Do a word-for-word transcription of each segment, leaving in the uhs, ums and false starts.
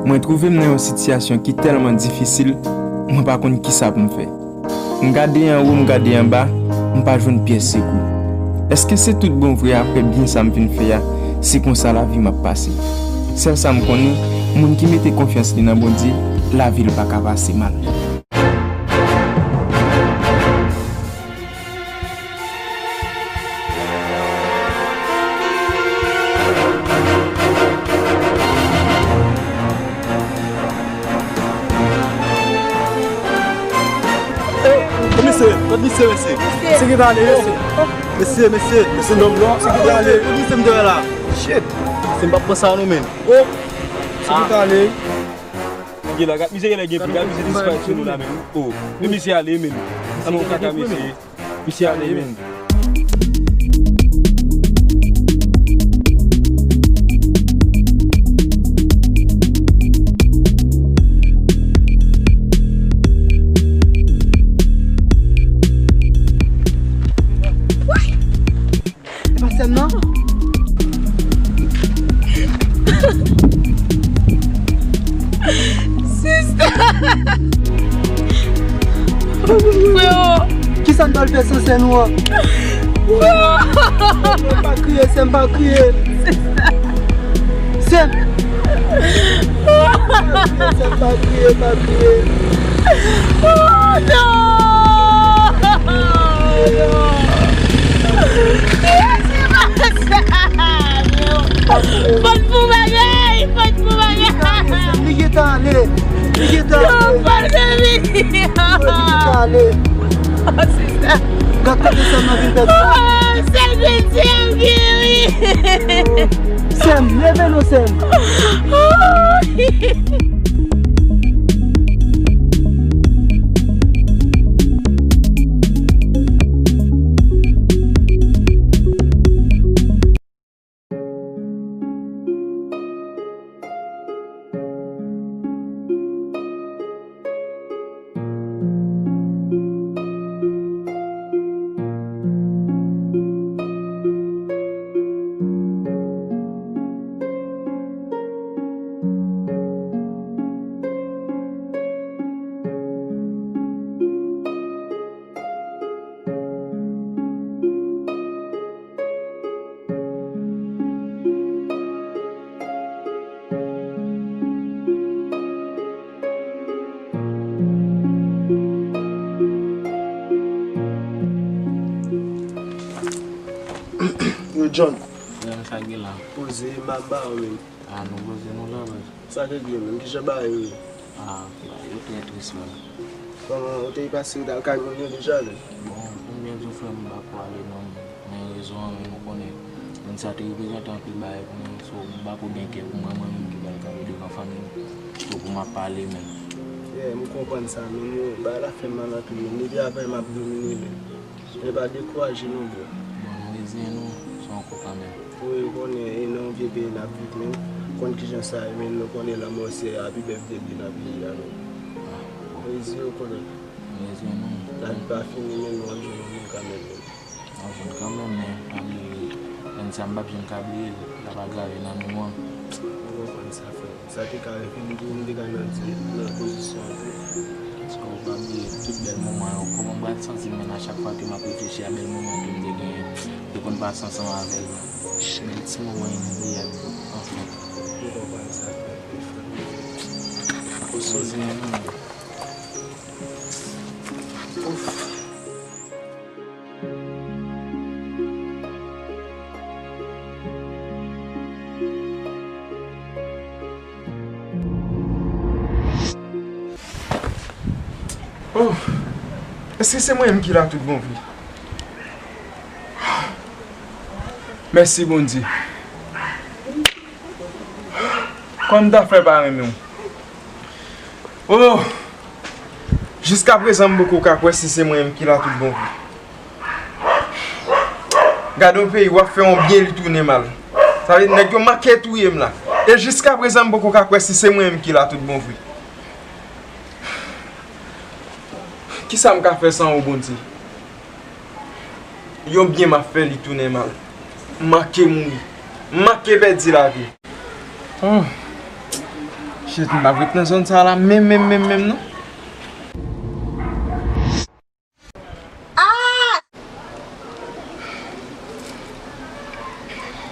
Mwen twouve m nan yon sitiyasyon ki tèlman difisil, mwen pa konn kisa pou m fè. M gade anwo, m gade anba, m pa jwenn pyès sekou. Èske se tout bon vre, apre byen sa m fin fè a, se konsa lavi m ap pase? Sèl sa m konnen, moun ki mete konfyans li nan Bondye, lavi l pa ka pase mal. Mesye, kot misye, mesye? Mesye. Se ki pale, mesye. Mesye, mesye. Mesye, nonm non. Se ki pale. Kot misye m te wè la? Shit. Se m p ap pran sa non, men. Oh. Se ki pale. Gade la, gad misye genlè gen pli, gad misye disparèt sou nou la menm. Oh, men misye ale menm. Sa bon kaka mesye. Misye ale menm. E pa sè m nan? Sista! Frewo! Kisa n pral fè san sè nou an? Frewo! Pa kriye, sè m, pa kriye. Sista! Sè m! Pa kriye, sè m, pa kriye, pa kriye. Oh, non! Fòk pou bagay, fòk pou bagay. Li gentan ale, li gentan ale. Non, fòk de vi. Li gentan ale. Oh, sista. Gad kote sè m nan vin pèdi. Oh, sèl Bondye m gen, wi. Sè m, leve non, sè m. Oh. Yo, John. Frè m, sa k gen la? Poze, m ap ba ou menm. A, nou poze nou la, baz. Sa k gen menm? Kijan bagay yo ye? A, bagay yo trè tris, baz. Kòman, ou te pase, ou t al kay moun yo deja, menm? Bon, pou m byen di w, frè m, m pa ko ale non. Men rezon an menm, ou konnen, moun sa te reprezante anpil bagay pou mwen, so, m pa ko gen kè pou mwen, mwen menm ki pral kanpe devan fanmi m, so, pou m ap pale menm. Yeah, m konprann sa, men yo, bagay la fè m mal anpil, men depi apre m ap domine, men. Men pa dekouraje non, bro. Bon, nou reziyen nou, se yon kou kanmenm. Wi, ou konnen, e nan yon vye peyi n ap viv, men, ou konn kijan sa ye, men, nou konnen lanmò se a pi bèl de li n ap viv la, men. A, bon. Reziyen w, konnen. Reziyen nou. Lavi pa fini, men nou ap jwenn yon moun kanmenm, men. Nou ap jwenn kanmenm, men pa bliye, grenn sa m p ap janm ka bliye l, l ap agrave nan nou an. Mwen konprann sa, frè m. Sa te ka rive m tou, m te ka nan di, nan pozisyon an tou. Paske ou pa bliye tout bèl moman yo. Kòman m pral santi m, men a chak fwa ke m ap reflechi a bèl moman ke m te genyen, m te konn pase ansanm avè l. Men ti moman inoubliyab, anfen. Mwen konprann sa, frè m. Ou sonje. Ouf. Oh, èske se mwen menm ki la tout bon vre? Mèsi, Bondye. Kòman m ta fè pa renmen w? Oh! Jiskaprezan, m poko ka kwè si se mwen menm ki la tout bon vre. Gade yon peyi, w ap fè yon byen, li tounen mal. Sa vle di, nèg yo manke touye m la. E jiskaprezan, m poko ka kwè si se mwen menm ki la tout bon vre. Kisa m ka fè san ou, Bondye? Yon byen m ap fè, li tounen mal. M manke mouri. M manke pèdi lavi. Hmm. Kèt, m p ap ret nan zòn sa la menm, menm, menm, menm, non. Ah!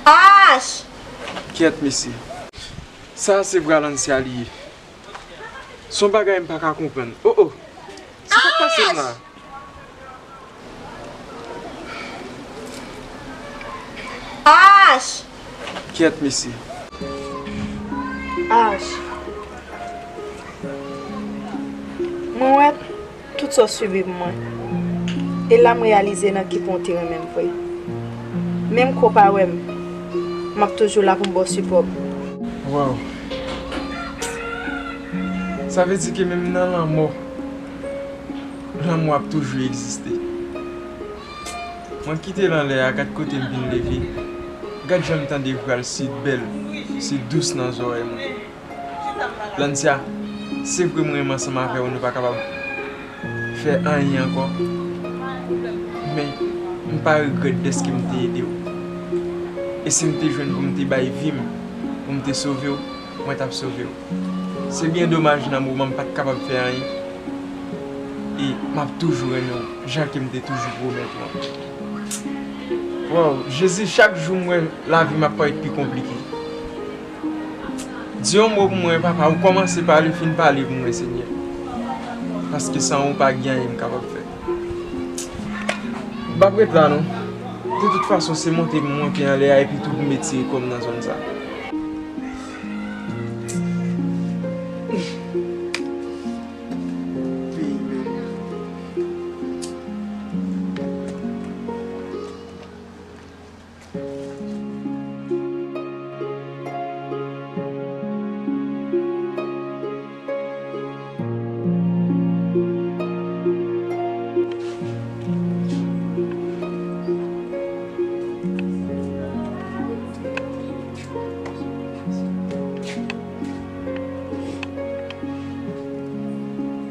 Ah! Kèt, mesye. Sa se vwa Lancia li ye. Se yon bagay m pa ka konprann. Oh, oh. Sa k ap pase m la? Ach! Kèt, mesye. Ach. Mwen wè tout sa w sibi pou mwen. E la m reyalize nan ki pwen w te renmen m vre. Menm ke w pa wè m, m ap toujou la pou m ba w sipò. Waw. Sa vle di ke menm nan lanmò, lanmou ap toujou egziste. Mwen kite l anlè a, gad kote m vin leve. Gad jan m tande vwa l si bèl, si dous nan zòrèy mwen. Lancia, se vre mwen renmen ansanm avè w, nou pa kapab fè anyen ankò. Men, m pa regrèt dèske m te ede w. E si m te jwenn pou m te bay vi m, pou m te sove w, mwen t ap sove w. Se byen domaj nan moman m pa t kapab fè anyen. E m ap toujou renmen w, jan ke m te toujou pwomèt ou an. Waw, Jezi, chak jou m wè lavi m ap parèt pi konplike. Di yon mo pou mwen, papa, ou kòmanse pale, fin pale pou mwen, Senyè. Paske san ou pa gen anyen m kapab fè. M p ap ret la non. De tout fason, se monte m monte anlè a epi tou pou m retire kò m nan zòn sa.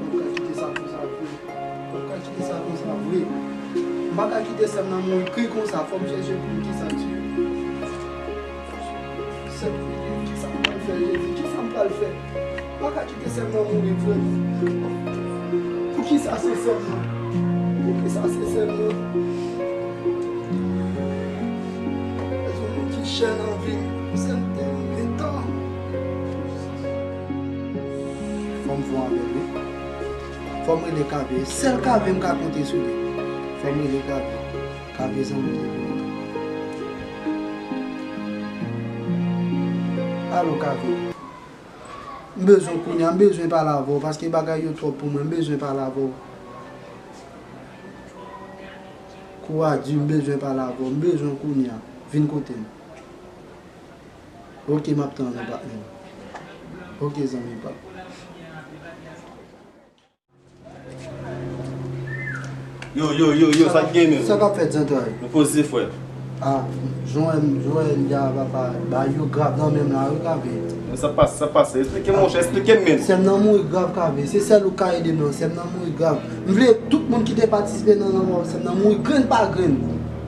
Mwen pa ka kite sa konsa vre. Mwen pa ka kite sa konsa vre. Mwen pa ka kite sè m nan mouri kri konsa. Fò m chèche pou m kisa k ye. Sè m, kisa m pral fè, Jezi? Kisa m pral fè? Mwen pa ka kite sè m nan mouri vre. Poukisa se sè m nan? Poukisa se sè m nan? Yon moun ki chè nan vi m, sè m te renmen tan. Fò m fon avè l, wi. Fò m rele Kave. Sèl Kave m ka konte sou li. Fò m rele Kave. Kave zanmi m. Alo, Kave. M bezwen w kounye a, m bezwen pale avè w, paske bagay yo twòp pou mwen, m bezwen pale avè w. Kou a di, m bezwen pale avè w, m bezwen w kounye a. Vin kote m. Ok, m ap tann ou, patnè m. Ok, zanmi pa m. Yo, yo, yo, yo, sa k gen menm? Sa k ap fèt, zantray? Nou poze, frè. Ah, jan w wè m, jan w wè m di a, papa, bagay yo grav nan men m la, wi, Kave. Men sa k pase, sa k pase? Esplike m, monchè, esplike m, men. Sè m nan mouri grav, Kave. Se sèl ou k ka ede m nan. Sè m nan mouri grav. M vle tout moun ki te patisipe nan lanmò sè m nan mouri grenn pa grenn.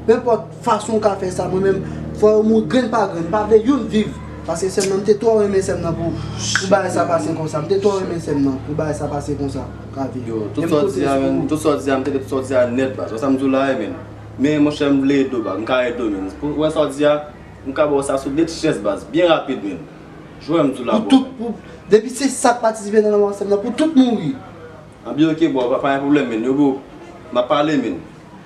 Nenpòt fason w ka fè sa, mwen menm, fò yo mouri grenn pa grenn. M pa vle youn viv. Paske sè m nan, m te twò renmen sè m nan pou, pou bagay sa pase konsa. M te twò renmen sè m nan pou bagay sa pase konsa, Kave. Yo, tout sa w di a, men, tout sa w di a, m tande tout sa w di a nèt, baz. Wè sa m di w la, men. Men, monchè, m vle ede w, baz. M ka ede w, men. Pou, wè sa w di a, m ka ba w sa sou de ti chèz, baz. Byen rapid, men. Jwè m di w la, pou tout, pou, depi se sa k patisipe nan lanmò sè m nan, pou tout mouri. Anben, ok, bro, pa, pa gen pwoblèm, men. Yo, bro, m ap pale, men.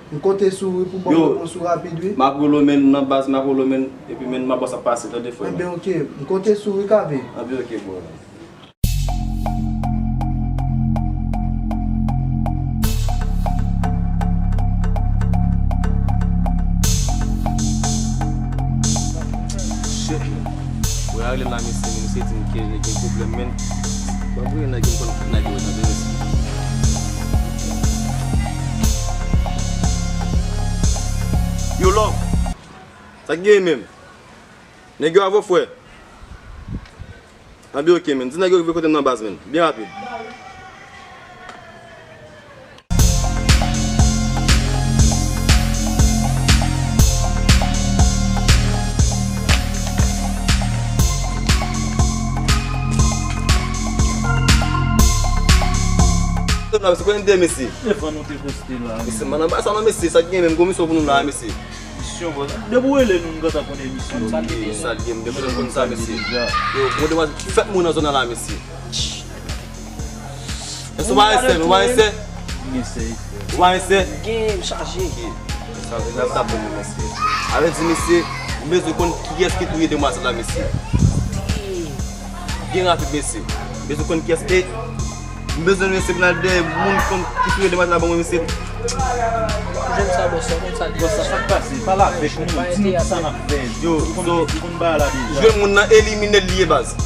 M konte sou ou wi pou ban m repons ou rapid wi. M ap rele w, men, nan baz, m ap rele w, men, epi, men, m ap wè sa k pase, tande, frè m. Anben, ok, m konte sou ou wi, Kave. Anben, ok, bro. Shit, man. Bro, a rele m la, mesye, men, misye di m ke li gen pwoblèm, men. Bon, bro, nèg yo konn nèg yo, tande, mesye. Yo, Lòk. Sa k gen menm? Nèg yo avè w, frè? Anben, ok, men. Di nèg yo rive kote m nan baz, men. Byen rapid. Nan, mesye, konnen de mesye. Devan nou te poste la. Mesye, man, anba sa non, mesye, sa k gen menm, gon misyon pou nou la, mesye. Misyon, bro. Depi w rele nou, nou gentan konn emisyon. Sa l gen, depi nou konn sa, mesye. Yo, gon demwazèl fèt moun nan zòn nan la, mesye. Èske w pa ensè, ou pa ensè? M ensè. Ou pa ensè? Gen, m chaje. Sa vle di ap tape nou, mesye. Avè di, mesye, m bezwen konn kiyès ki touye demwazèl la, mesye. Byen rapid, mesye. M bezwen konn kiyès e m bezwen, mesye, pou n al dèyè moun konn ki touye demwazèl la ban mwen, mesye. Jwenn sa, bòs, sa konn sa li. Bòs, sa k pase? Pale avèk nou, di nou ki sa n ap fè. Yo, Ou konn, so, ou konn bagay la deja. Jwenn moun nan, elimine l li ye, baz.